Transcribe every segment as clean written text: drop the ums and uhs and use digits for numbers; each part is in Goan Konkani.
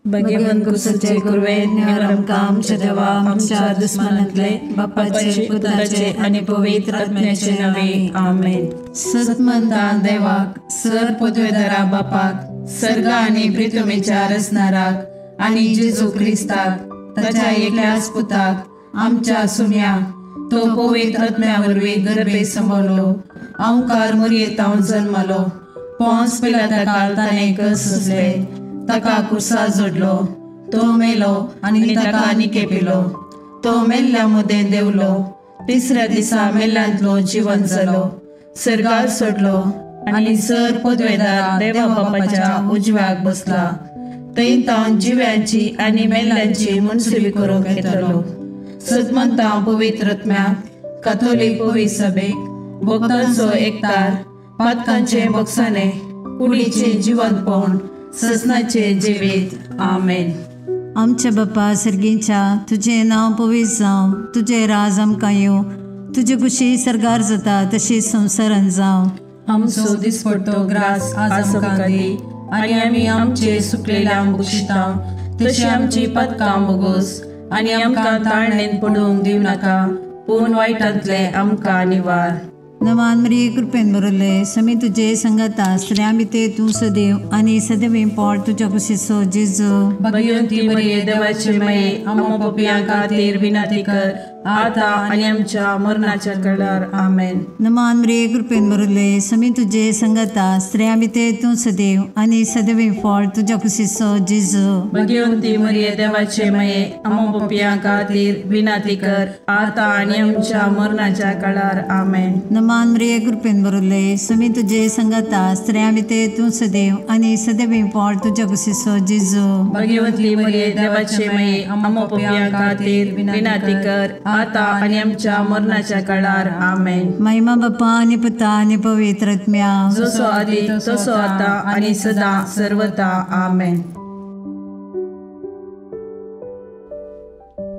भगवंत कुसाचे कुरवेन आमकां आमच्या देवा आमच्या दुस्मानांतले बापाचे पुताचे आनी पवित्र आत्म्याचे नांवे आमेन. सतमंता देवाक सर पदवेदारा बापाक सर्गा आनी प्रितुमेच्या रचणाराक आनी जेजू क्रिस्ताक ताच्या एकल्याच पुताक आमच्या सुम्या तो पवित्र आत्म्या वरवीं गर्भे समवलो अंकार मुरयेतावन जल्मलो पोंस पिलाता काल ताणें कस सोंसले ताका कुर्सा जोडलो तो मेलो आनी ताका निकेपिलो तो मेल्ल्या मदें देंवलो तिसऱ्या दिसा मेल्ल्यांतलो जिवन जालो सर्गार सोडलो आनी सर पदवेदार देवा बापाच्या उजव्याक बसला थंय तावन जिव्यांची आनी मेल्ल्यांची मनसुबी करूंक येतलो. सदमंता पवित्र आत्म्याक काथोलीक पवित्र सभेक भक्तांचो एकतार पातकांचे बोगसाणे कुडीचें जिवंतपण ससनाचे जिवीत आमेन. आमच्या बापा सर्गीच्या तुजें नांव पवित्र जावं, तुजें राज आमकां येवं, तुजे कुशी सर्गार जाता तशी संवसारान जावं. आमचो दिसपडतो ग्रास आज आमकां दी आनी आमी आमचे सुकलेल्या बक्षिता तशी आमची पातकां बोगोस आनी आमकां ताळणेन पडूंक दिवं नाका पूण वायटांतले आमकां निवार. नवान मरिये कृपेन भरले समी तुजे संगता स्त्रियां भितर तूं सदैव आनी सदैव पोट तुज्या कुशीचो जेजू. भगवंती मरिये देवाचे माये आमकां पापयां खातीर विनंती कर आता आनी आमच्या मरणाच्या वेळार आमेन. नमान मरिये कृपेन भरले समी तुजे संगता स्त्रियां भितर तूं सदैव आनी सदैव पोट तुज्या कुशीचो जेजू. भगवंती मरिये देवाचे माये आमकां पापयां खातीर विनंती कर आता आनी आमच्या मरणाच्या वेळार आमेन. नमान मरिये कृपेन भरले समी तुजे संगता स्त्रियां भितर तूं सदैव आनी सदैव पोट तुज्या कुशीचो जेजू. भगवंती मरिये देवाचे माये आमकां पापयां खातीर विनंती कर आता आनी आमच्या मरणाच्या काळार आमेन. महिमा बापा आनी पुता आनी पवित्र आत्म्या जसो आदी तसो आता आनी सदा सर्वता आमेन.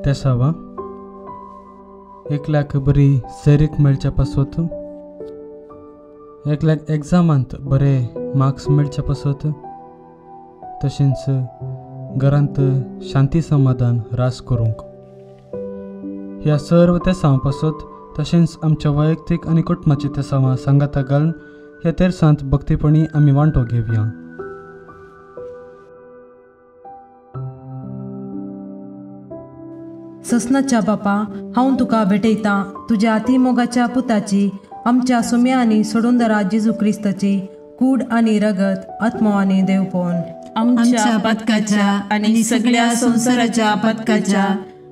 तेसावा एकल्याक बरी सैरीक मेळच्या पासत, एकल्याक एग्जामांत बरे मार्क्स मेळच्या पासत, तशेंच घरांत शांती समाधान रास करूंक ह्या सर्व तेसांव पासत तशेंच आमच्या वैयक्तीक आनी कुटुंबाची तेसांवां सांगाता घालून ह्या तेरसांत भक्तीपणी आमी वांटो घेवया. ससनाच्या बापा हांव तुका भेटयतां तुज्या अतिमोगाच्या पुताची आमच्या सुम्या आनी सोडूनदारा जेजू क्रिस्ताची कूड आनी रगत आत्मो आनी देवपण आमच्या पथकाच्या आनी सगळ्या संवसाराच्या पथकाच्या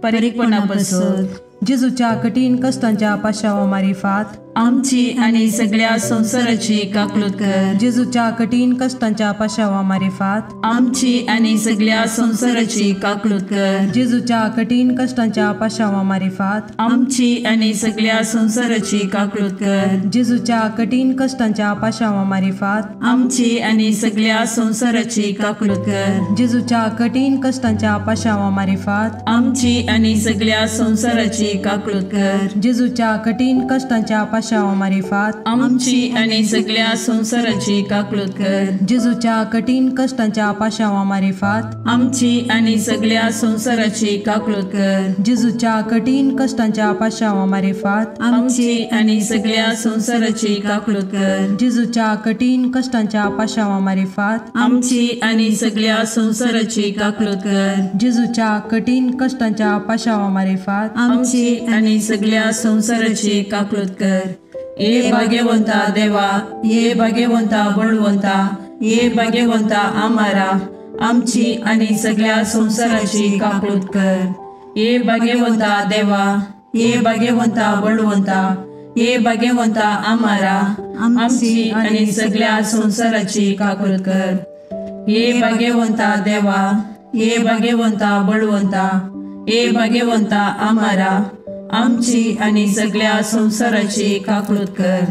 परीकपणा पासून जेजूच्या कठीण कष्टांच्या पाशावा मारिफात आमची आनी सगळ्या संवसाराची काकलूत कर. जेजूच्या कठीण कष्टांच्या पाशावा मारिफात आमची आनी सगळ्या संवसाराची काकलूत कर. जेजूच्या कठीण कष्टांच्या पाशावा मारिफात आमची आनी सगळ्या संवसाराची काकलूत कर. जेजूच्या कठीण कष्टांच्या पाशावा मारिफात आमची आनी सगळ्या संवसाराची काकलूत कर. जेजूच्या कठीण कष्टांच्या पाशावा मारिफात आमची आनी सगळ्या संवसाराची काकलूत कर. जेजूच्या कठीण कष्टांच्या पाशावा मारिफात आमची आनी सगळ्या संवसाराची काकलूत कर. जेजूच्या कठीण कष्टांच्या पाशावा मारिफात आमची आनी सगळ्या संवसाराची काकलूत कर. जेजूच्या कठीण कष्टांच्या पाशावा मारिफात आमची आनी सगळ्या संवसाराची काकलूत कर. जेजूच्या कठीण कष्टांच्या पाशावा मारिफात आमची आनी सगळ्या संवसाराची काकलूत कर. जेजूच्या कठीण कष्टांच्या पाशावा मारिफात आमची आनी सगळ्या संवसाराची काकलूत कर. ये भाग्यवंता देवा, ये भाग्यवंता बळवंता, ये भाग्यवंता आमारा आमची आनी सगळ्या संवसाराची काकलूत कर. ये भाग्यवंता देवा, ये भाग्यवंता बळवंता, ये भाग्यवंता आमारा आमची आनी सगळ्या संवसाराची काकलूत कर. ये भाग्यवंता देवा, ये भाग्यवंता बळवंता, ये भाग्यवंता आमारा आमची आनी सगळ्या संवसाराची काकळूत कर.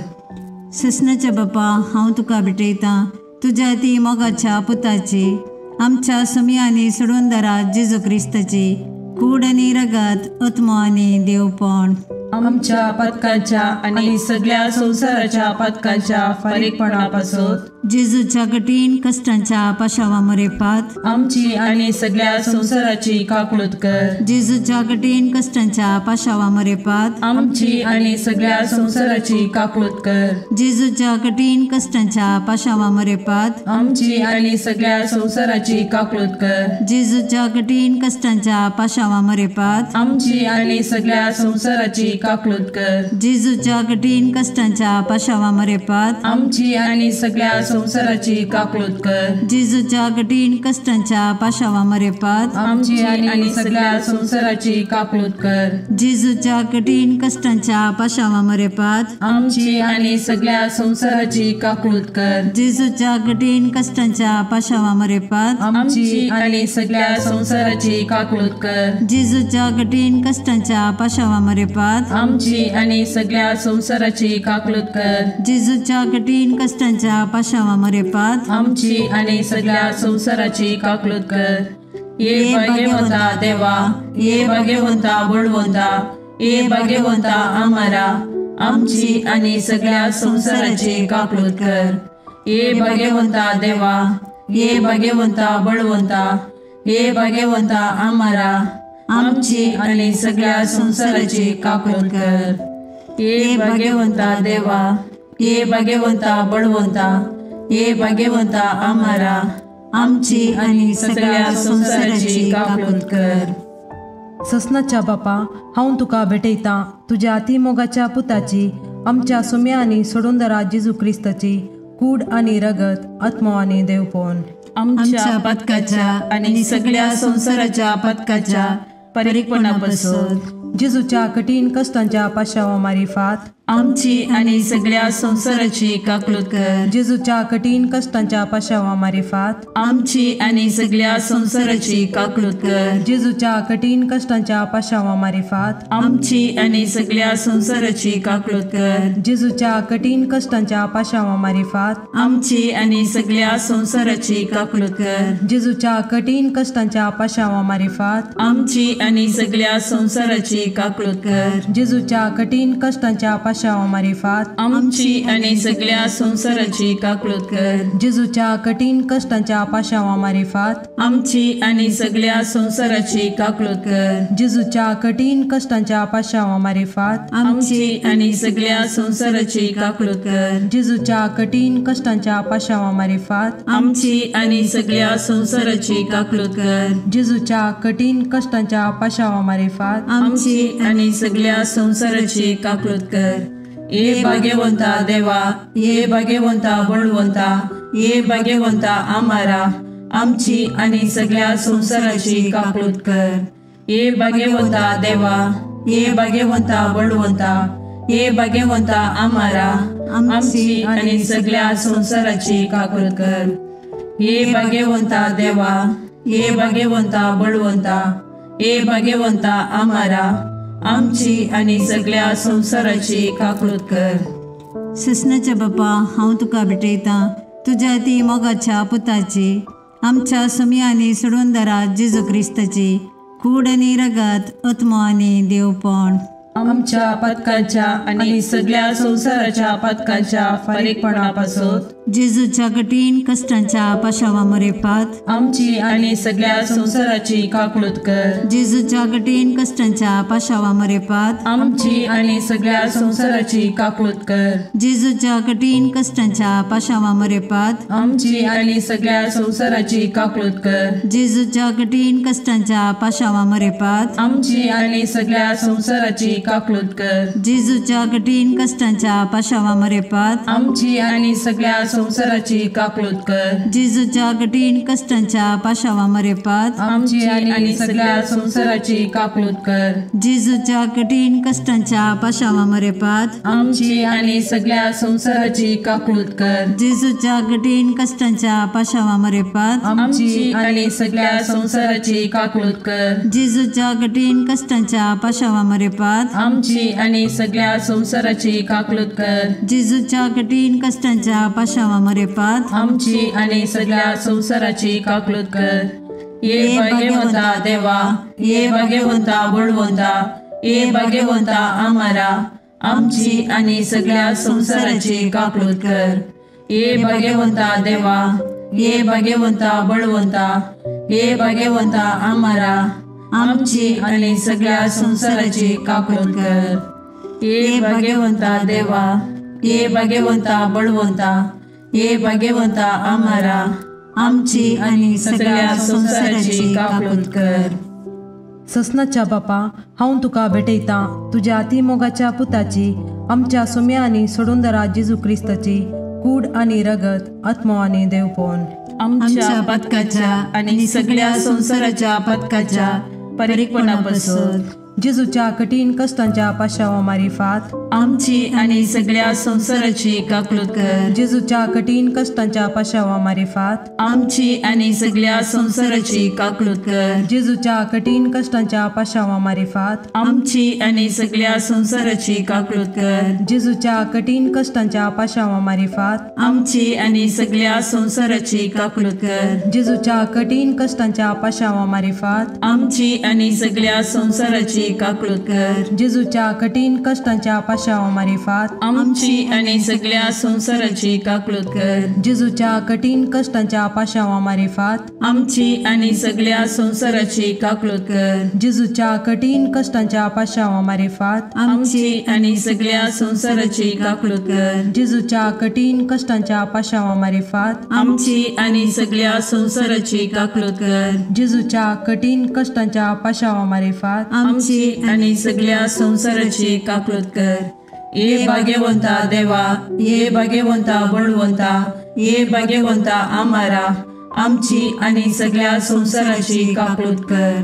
ससनाच्या बापा हांव तुका भेटयतां तुज्या ती मोगाच्या पुताची आमच्या सुमी आनी सोडूनदारा जेजू क्रिस्ताची कूड आनी रगत आत्मो आनी देवपण आमच्या पातकांच्या आनी सगळ्या संवसाराच्या पातकांच्या फारीकपणापासून जेजूच्या कठीण कश्टांच्या पाशावा मरेपात आमची आनी सगळ्या संवसाराची काकळूत कर. जेजूच्या कठीण कश्टांच्या पाशावा मरेपात आमची आनी सगळ्या संवसाराची काकळूत कर. जेजूच्या कठीण कश्टांच्या पाशावा मरेपात आमची आनी सगळ्या संवसाराची काकळूत कर. जेजूच्या कठीण कश्टांच्या पाशावा मरेपात आमची आनी सगळ्या संवसाराची काकळूत कर. जेजूच्या कठीण कश्टांच्या पाशावा मरेपात आमची आनी सगळ्या संवसाराची काकळूत कर. जेजूच्या कठीण कश्टांच्या पाशावा मरेपात आमची आनी सगळ्या संवसाराची काकळूत कर. जेजूच्या कठीण कश्टांच्या पाशावा मरेपात आमची आनी सगळ्या संवसाराची काकळूत कर. जेजूच्या कठीण कश्टांच्या पाशावा मरेपात आमची आनी सगळ्या संवसाराची काकळूत कर. जेजूच्या कठीण कश्टांच्या पाशावा मरेपात आमची आनी सगळ्या संवसाराची काकळूत कर. जेजूच्या कठीण कश्टांच्या पाशावा मरेपात आमची आनी सगळ्या संवसाराची काकळूत कर. ये भाग्यवंता देवा, ये भाग्यवंता बळवंता, ये भाग्यवंता आमारा आमची आनी सगळ्या संवसाराची काकळूत कर. ये भाग्यवंता देवा, ये भाग्यवंता बळवंता, ये भाग्यवंता आमारा आमची आनी सगळ्या संवसाराची काकळूत कर. ये भाग्यवंता देवा, ये भाग्यवंता बळवंता, ये भाग्यवंता आमारा आमची आनी सगळ्या संवसाराची काकळूत कर. ससनाच्या बापा हांव तुका भेटयतां तुज्या अतिमोगाच्या पुताची आमच्या सुम्या आनी सोडूनदारा जेजू क्रिस्ताची कूड आनी रगत आत्मो आनी देवपण आमच्या पातकाच्या आनी सगळ्या संवसाराच्या पातकाच्या फारीकपणापासून जेजूच्या कठीण कश्टांच्या पाशावा मारिफात आमची आनी सगळ्या संवसाराची काकळूत कर. जेजूच्या कठीण कश्टांच्या पाशावा मारिफात आमची आनी सगळ्या संवसाराची काकळूत कर. जेजूच्या कठीण कश्टांच्या पाशावा मारिफात आमची आनी सगळ्या संवसाराची काकळूत कर. जेजूच्या कठीण कश्टांच्या पाशावा मारिफात आमची आनी सगळ्या संवसाराची काकळूत कर. जेजूच्या कठीण कश्टांच्या पाशावा मारिफात आमची आनी सगळ्या संवसाराची काकळूत कर. जेजूच्या कठीण कश्टांच्या पाशावा मारिफात आमची आनी सगळ्या संवसाराची काकळूत कर. जेजूच्या कठीण कश्टांच्या पाशावा मारिफात आमची आनी सगळ्या संवसाराची काकळूत कर. जेजूच्या कठीण कश्टांच्या पाशावा मारिफात आमची आनी सगळ्या संवसाराची काकळूत कर. जेजूच्या कठीण कश्टांच्या पाशावा मारिफात आमची आनी सगळ्या संवसाराची काकळूत कर. जेजूच्या कठीण कश्टांच्या पाशावा मारिफात आमची आनी सगळ्या संवसाराची काकळूत कर. ये भाग्यवंता देवा, ये भाग्यवंता बळवंता, ये भाग्यवंता आमारा आमची आनी सगळ्या संवसाराची काकळूत कर. ये भाग्यवंता देवा, ये भाग्यवंता बळवंता, ये भाग्यवंता आमारा आमची आनी सगळ्या संवसाराची काकळूत कर. ये भाग्यवंता देवा, ये भाग्यवंता बळवंता, ये भाग्यवंता आमारा आमची आनी सगळ्या संवसाराची काकळूत कर. ससनाच्या बापा हांव तुका भेटयतां तुज्या ती मोगाच्या पुताची आमच्या सुमी आनी सोडूनदारा जेजू क्रिस्ताची कूड आनी रगत आत्मो आनी देवपण आमच्या पातकांच्या आनी सगळ्या संवसाराच्या पातकांच्या फारीकपणापासून जेजूच्या कठीण कश्टांच्या पाशावा मरेपात आमची आनी सगळ्या संवसाराची काकळूत कर. जेजूच्या कठीण कश्टांच्या पाशावा मरेपात आमची आनी सगळ्या संवसाराची काकळूत कर. जेजूच्या कठीण कश्टांच्या पाशावा मरेपात आमची आनी सगळ्या संवसाराची काकळूत कर. जेजूच्या कठीण कश्टांच्या पाशावा मरेपात आमची आनी सगळ्या संवसाराची काकळूत कर. जेजूच्या कठीण कश्टांच्या पाशावा मरेपात आमची आनी सगळ्या संवसाराची काकळूत कर। जेजूच्या कठीण कश्टांच्या पाशावा मरेपात आमची आनी सगळ्या संवसाराची काकळूत कर। जेजूच्या कठीण कश्टांच्या पाशावा मरेपात आमची आनी सगळ्या संवसाराची काकळूत कर। जेजूच्या कठीण कश्टांच्या पाशावा मरेपात आमची आनी सगळ्या संवसाराची काकळूत कर। जेजूच्या कठीण कश्टांच्या पाशावा मरेपात आमची आनी सगळ्या संवसाराची काकळूत कर। जेजूच्या कठीण कश्टांच्या पाशावा मरेपात आमची आनी सगळ्या संवसाराची काकळूत कर। ये भाग्यवंता देवा, ये भाग्यवंता बळवंता, ये भाग्यवंता आमारा, आमची आनी सगळ्या संवसाराची काकळूत कर। ये भाग्यवंता देवा, ये भाग्यवंता बळवंता, ये भाग्यवंता आमारा, आमची आनी सगळ्या संवसाराची काकळूत कर। ये भाग्यवंता देवा, ये भाग्यवंता बळवंता, ये भाग्यवंता आमारा, आमची आनी सगळ्या संवसाराची काकळूत कर। ससनाच्या बापा, हांव तुका भेटयतां तुज्या अतिमोगाच्या पुताची, आमच्या सुम्या आनी सोडूनदारा जेजू क्रिस्ताची कूड आनी रगत, आत्मो आनी देवपण आमच्या पथकाच्या आनी सगळ्या संवसाराच्या पथकाच्या परिपणापासून जेजूच्या कठीण कश्टांच्या पाशावा मारिफात आमची आनी सगळ्या संवसाराची काकळूत कर। जेजूच्या कठीण कश्टांच्या पाशावा मारिफात आमची आनी सगळ्या संवसाराची काकळूत कर। जेजूच्या कठीण कश्टांच्या पाशावा मारिफात आमची आनी सगळ्या संवसाराची काकळूत कर। जेजूच्या कठीण कश्टांच्या पाशावा मारिफात आमची आनी सगळ्या संवसाराची काकळूत कर। जेजूच्या कठीण कश्टांच्या पाशावा मारिफात आमची आनी सगळ्या संवसाराची काकळूत कर। जेजूच्या कठीण कश्टांच्या पाशावा मारिफात आमची आनी सगळ्या संवसाराची काकळूत कर। जेजूच्या कठीण कश्टांच्या पाशावा मारिफात आमची आनी सगळ्या संवसाराची काकळूत कर। जेजूच्या कठीण कश्टांच्या पाशावा मारिफात आमची आनी सगळ्या संवसाराची काकळूत कर। जेजूच्या कठीण कश्टांच्या पाशावा मारिफात आमची आनी सगळ्या संवसाराची काकळूत कर। जेजूच्या कठीण कश्टांच्या पाशावा मारिफात आमची आनी सगळ्या संवसाराची काकळूत कर। ये भाग्यवंता देवा, ये भाग्यवंता बळवंता, ये भाग्यवंता आमारा, आमची आनी सगळ्या संवसाराची काकळूत कर।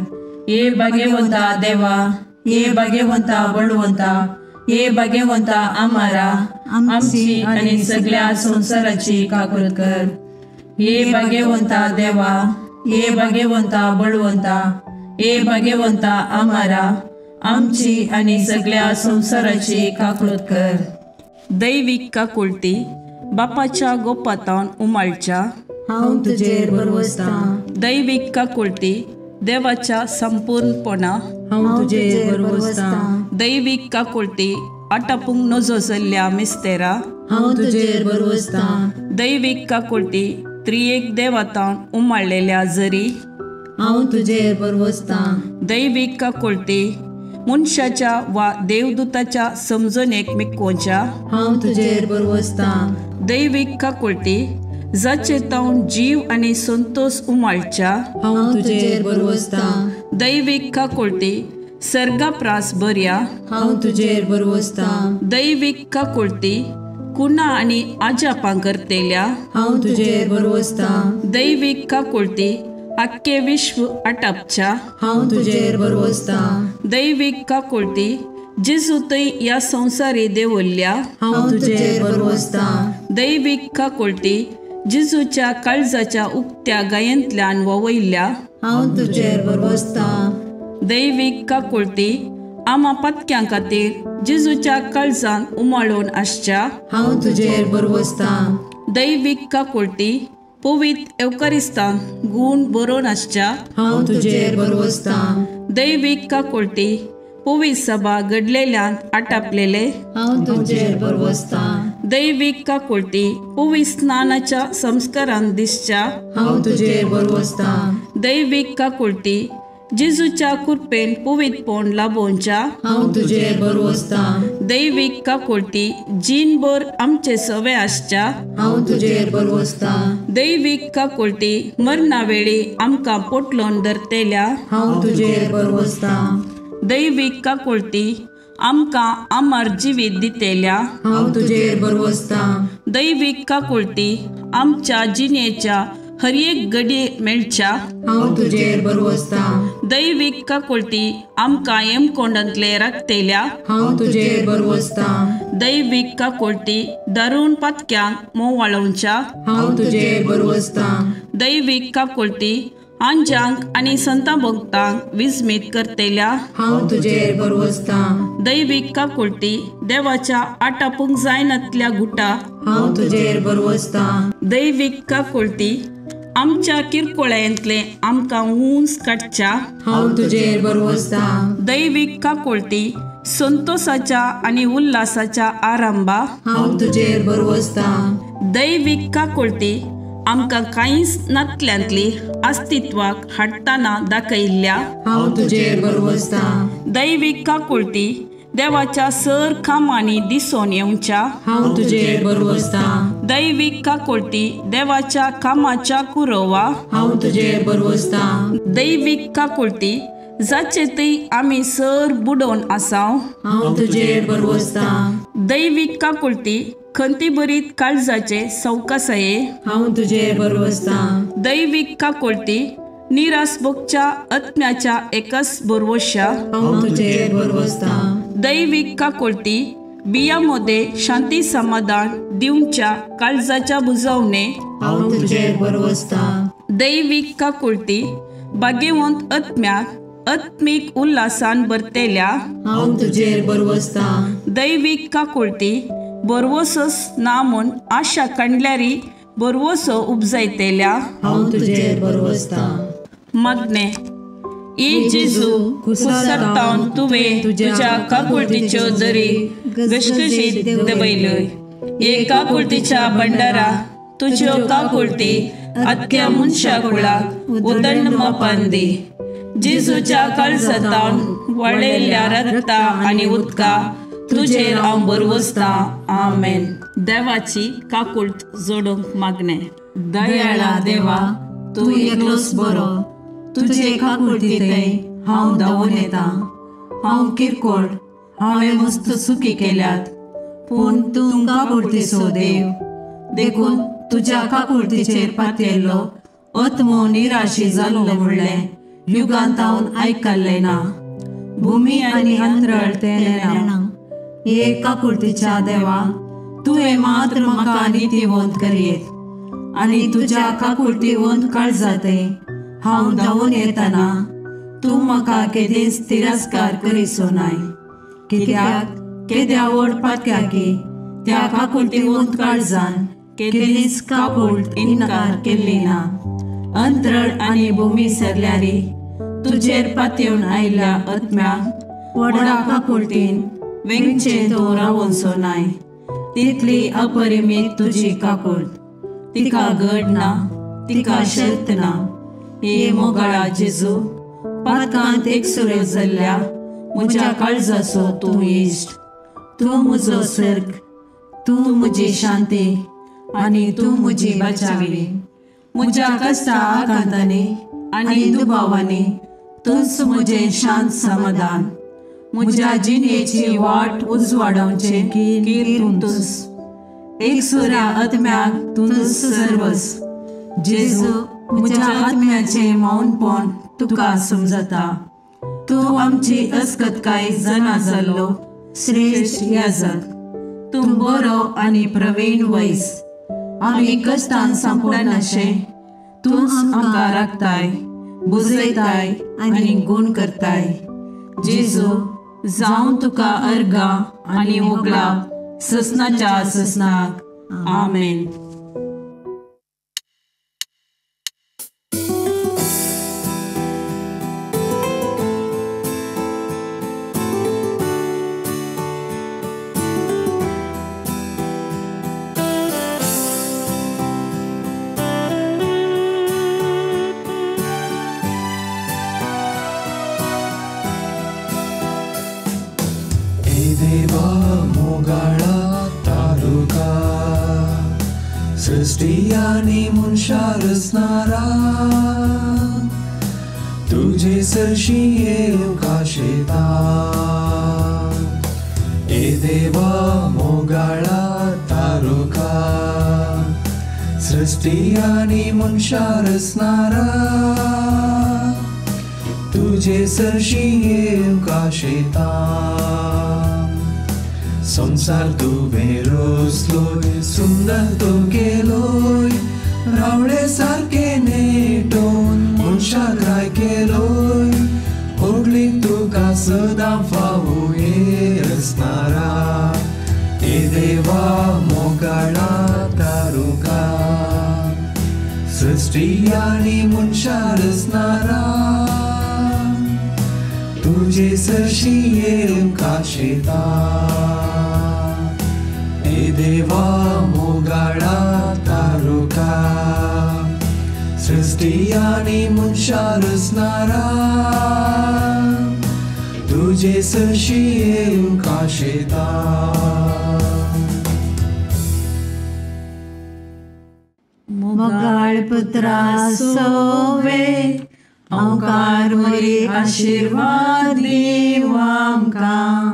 ये भाग्यवंता देवा, ये भाग्यवंता बळवंता, ये भाग्यवंता आमारा, आमची आनी सगळ्या संवसाराची काकळूत कर। ये भाग्यवंता देवा, ये भाग्यवंता बळवंता, ये भाग्यवंता आमारा, आमची आनी सगळ्या संवसाराची काकळूत कर। दैवीक काकुळटी बापाच्या गोपातान उमाळच्या हांव तुजेर भरवसतां। दैवीक काकुळटी देवाच्या संपूर्णपणा हांव तुजेर भरवसतां। दैवीक काकुळटी आटापूंक नजो जाल्ल्या मिस्तेरा हांव तुजेर भरवसतां। दैवीक काकुळटी त्रियेक देवातान उमाळलेल्या जरी हांव तुजेर भरवसतां। दैवीक काकुळटी मनशाच्या वा देवदूताच्या समजणेक मिकोवच्या हांव तुजेर भरवसतां। दैवीक काकुळटी जाचे तावन जीव आनी संतोष उमाळच्या हांव तुजेर भरवसतां। दैवीक काकुळटी सर्गाप्रास बऱ्या हांव तुजेर भरवसतां। दैवीक काकुळटी कुणा आनी आजापां करतेल्या हांव तुजेर भरवसतां। दैवीक काकुळटी आख्खे विश्व आटापच्या हांव तुजेर भरवसतां। दैवीक काकुळटी जेजू थंय ह्या संवसारी देवल्ल्या हांव तुजेर भरवसतां। दैवीक काकुळटी जेजूच्या काळजाच्या उक्त्या गायेंतल्यान ववयल्ल्या हांव तुजेर भरवसतां। दैवीक काकुळटी आमा पत्क्यां खातीर जेजूच्या काळजान उमाळून आसच्या हांव तुजेर भरवसतां। दैवीक काकुळटी पवित्र एवकारिस्तान गूण बरोवन आसच्या हांव तुजेर भरवसतां। दैवीक काकुळटी पवित्र सभा घडलेल्यान आटापलेले हांव तुजेर भरवसतां। दैवीक काकुळटी पवित्र स्नानाच्या संस्कारान दिसच्या हांव तुजेर भरवसतां। दैवीक काकुळटी जेजूच्या कृपेन पवित्रपण लाभोवच्या हांव तुजेर भरवसतां। दैवीक काकुळटी जीणभर आमचे सवे आसच्या हांव तुजेर भरवसतां। दैवीक काकुळटी मरणा वेळी आमकां पोटलोन धरतेल्या हांव तुजेर भरवसतां। दैवीक काकुळटी आमकां अमर जिवीत दितेल्या हांव तुजेर भरवसतां। दैवीक काकुळटी आमच्या जिणेच्या हर एक घडये मेळच्या हांव तुजेर भरवसतां। दैवीक काकुळटी आमकां येमकोंडांतले राखतेल्या हांव तुजेर भरवसतां। दैवीक काकुळटी दारुण पातक्यांक मोवाळोवच्या हांव तुजेर भरवसतां। दैवीक काकुळटी आंजांक आनी संता भक्तांक विस्मीत करतेल्या हांव तुजेर भरवसतां। दैवीक काकुळटी देवाच्या आटापूंक जायनातल्या गुटा हांव तुजेर भरवसतां। दैवीक काकुळटी आमच्या किरकोळ्यांतले आमकां उंच काडच्या हांव तुजेर भरवसतां। दैवीक काकुळटी संतोषाच्या आनी उल्हासाच्या आरंभा हांव तुजेर भरवसतां। दैवीक काकुळटी आमकां कांयच नातल्यांतली अस्तित्वाक हाडटना दाखयल्ल्या हांव तुजेर भरवसतां। दैवीक काकुळटी देवाच्या सर कामांनी दिसून येवच्या हांव तुजेर भरवसतां। दैवीक काकुळटी देवाच्या कामाच्या कुरवा हांव तुजेर भरवसतां। दैवीक काकुळटी जाचे थंय आमी सर बुडोवन आसाव हांव तुजेर भरवसतां। दैवीक काकुळटी खंती भरीत काळजाचे सवकासाये हांव तुजेर भरवसतां। दैवीक काकुळटी निराश भोगच्या आत्म्याच्या एकच भरवश्या हांव तुजेर भरवसतां। दैवीक काकुळटी बिया मध्ये शांती समाधान दिवच्या काळजाच्या बुजवणे हांव तुजेर भरवसतां। दैवीक काकुळटी भाग्यवंत आत्म्याक आत्मीक उल्हासान भरतेल्या हांव तुजेर भरवसतां। दैवीक काकुळटी भरवसोच ना म्हूण आशा काडल्यारी भरवसो उपजायतेल्या हांव तुजेर भरवसतां। मागणें ए जेजू, कुसरतावन तुवें तुज्या काकुळटीच्यो दरी घसघशीत देंवयल्यो। हे काकुळटीच्या भंडारा तुज्यो काकुळटी आख्या मनशा कुळाक उदंड मापान दी। जेजूच्या काळजांतावन वळयल्ल्या रक्ता आनी उदका तुजेर हांव भरवसतां। आमेन। देवाची काकुळट जोडूंक मागणें। दयाळा देवा, तूं एकलोच बरो, तुजे काकुळटींतय हांव धांवून येता। हांव किरकोळ, हांवें मस्त चुकी केल्यात, पूण तूं काकुळटीचो देव, देखून तुज्या काकुळटीचेर पातयेल्लो आत्मो निराशी जाल्लो म्हणलें युगांत हांव आयकल्लें ना। भुमी आनी अंतरळ तें नेणा। हे काकुळटीच्या देवा, तुवें मात्र म्हाका नितीवंत करयेत आनी तुज्या काकुळटीवंत काळजांतय हांव धांवून येतना तूं म्हाका केदींच तिरस्कार करिसो नाय। कित्याक केद्या व्हड पातक्याकी त्या काकुळटीवंत काळजान केदींच काकुळट इन्कार केल्ली ना। अंतरळ आनी भुमी सरल्यारी तुजेर पातयेवन आयिल्ल्या आत्म्याक व्हडा काकुळटीन वेंगचें तूं रावोनसो नाय। तितली अपरिमीत तुजी काकुळट, तिका गड ना, तिका शर्त ना। हे मोगाळा जेजू, पातकांत एकसुरो जाल्ल्या म्हज्या काळजाचो तूं इश्ट, तूं म्हजो सर्ग, तूं म्हजी शांती आनी तूं म्हजी बचावी। म्हज्या कश्टा आकांतांनी आनी दुबावांनी तूंच म्हजें शांत समाधान। म्हज्या जिणेची वाट उजवाडावचें कीर तूंच, एकसुऱ्या आत्म्याक तूंच सर्वस। जेजू, म्हज्या आत्म्याचें मौनपण तुका समजता। तूं आमची अस्कतकाय जाणा जाल्लो श्रेश्ठ याजक, तूं बरो आनी प्रवीण वैस। आमी कश्टान सांपडनाशें तूंच आमकां राखताय, बुजयताय आनी गूण करताय। जेजू, जावं तुका अर्गां आनी वगळाप ससनाच्या ससनाक। आमेन। देवा मोगाळा तालुका सृष्टी आनी मनशा रचणारा तुजे सरशी येवंक आशेता। सृश्टी आनी मनशां रचणारा तुजे सरशी येवंक आशेता. संवसार तुवें रचलोय सुंदर तो केलोय रावळे सारके नेटोवन मनशाक राय केलोय होगली तुका सदां फावो हे रचणारा हे देवा मोगाळा तारुका. सृश्टी आनी मनशां रचणारा तुजे सरशी येवंक आशेता. हे देवा मोगाळा तारुका. सृश्टी आनी मनशां रचणारा तुजे सरशी येवंक आशेता. मोगाळ पुत्रा सोवे ओंकार मोरी आशिर्वाद दीव आमकां.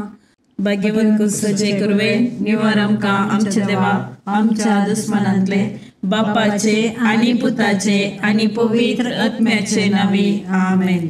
भाग्यवंत कुसचे कुरवे निवार आमकां आमच्या देवा आमच्या दुस्मनांतले बापाचे आनी पुताचे आनी पवित्र आत्म्याचे नांवी आमेन.